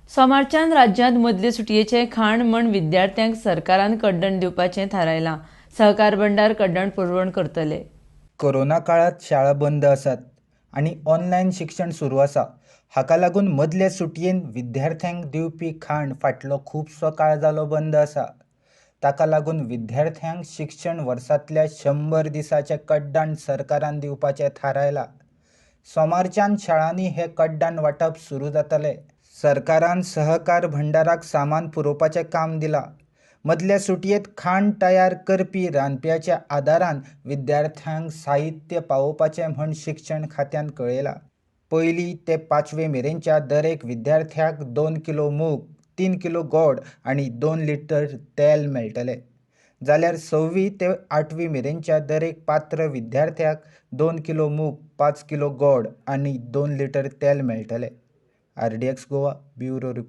सोमारच्यान राज्यांत मदले सुटयेचें खाण म्हण विद्यार्थ्यांक सरकारान कड्डण दिवपाचें थारायलां. सहकार भंडार कड्डण पुरवण करतले. कोरोना काळांत शाळा बंद आसात आनी ऑनलायन शिक्षण सुरू आसा. हाका लागून मदले सुटयेंत विद्यार्थ्यांक दिवपी खाण फाटलो खुबसो काळ जालो बंद आसा. ताका लागून विद्यार्थ्यांक शिक्षण वर्सांतल्या 100 दिसांचें कड्डण सरकारान दिवपाचें थारायलां. सोमारच्यान शाळांनी हें कड्डण वांटप सुरू जातलें. सरकारान सहकार भंडाराक सामान पुरोवपाचें काम दिलां. मदले सुटयेंत खाण तयार करपी रांदप्यांच्या आदारान विद्यार्थ्यांक साहित्य पावोवपाचें म्हण शिक्षण खात्यान कळयलां. पयली ते पांचवे मेरेनच्या दरेक विद्यार्थ्याक 2 किलो मूग, 3 किलो गोड आनी 2 लिटर तेल मेळटलें. जाल्यार सवी ते आठवी मेरेनच्या दरेक पात्र विद्यार्थ्याक 2 किलो मूग, 5 किलो गोड आनी 2 लिटर तेल मेळटलें. RDX Goa bureau report.